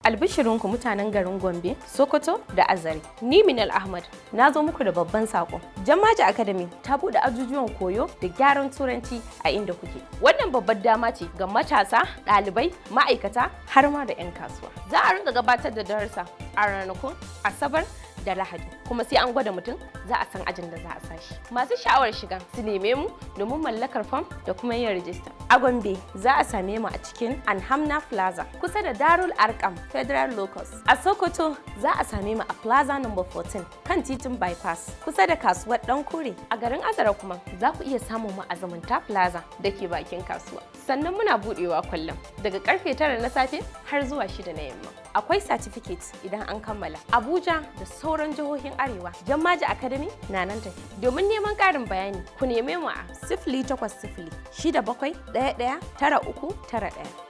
Albishirinku mutanen garin Gombe, Sokoto da Azare. Ni Minal Ahmad na zo muku da babban sako. Jammaji Academy ta buɗe ajujuwan koyo da gyaran turanci a inda kuke. Wannan babbar dama ce ga matasa, ɗalibai, ma'aikata har ma da 'yan kasuwa. Za a rinka gabatar da darussa a ranakun Asabar da Lahadi, kuma sai an gwada mutum za a san ajin da za a sashi. Masu sha'awar shiga su neme mu domin mallakar fam da kuma yin rijista. A Gombe za a same mu a cikin Anhamna Plaza kusa da Darul Arkam Federal Locus. A Sokoto za a same mu a Plaza number 14 kan titin Bypass kusa da kasuwar Dankure. A garin Azara kuma za ku iya samun mu a Zumunta Plaza da ke bakin kasuwa. Sannan muna budewa kullum daga karfe 9 na safe har zuwa 6 na yamma. Akwai certificate idan an kammala. Abuja da sauran jihohin Arewa, Jammaji Academy na nan tafi. Domin neman ƙarin bayani, ku neme mu a 080 67 11 93 91.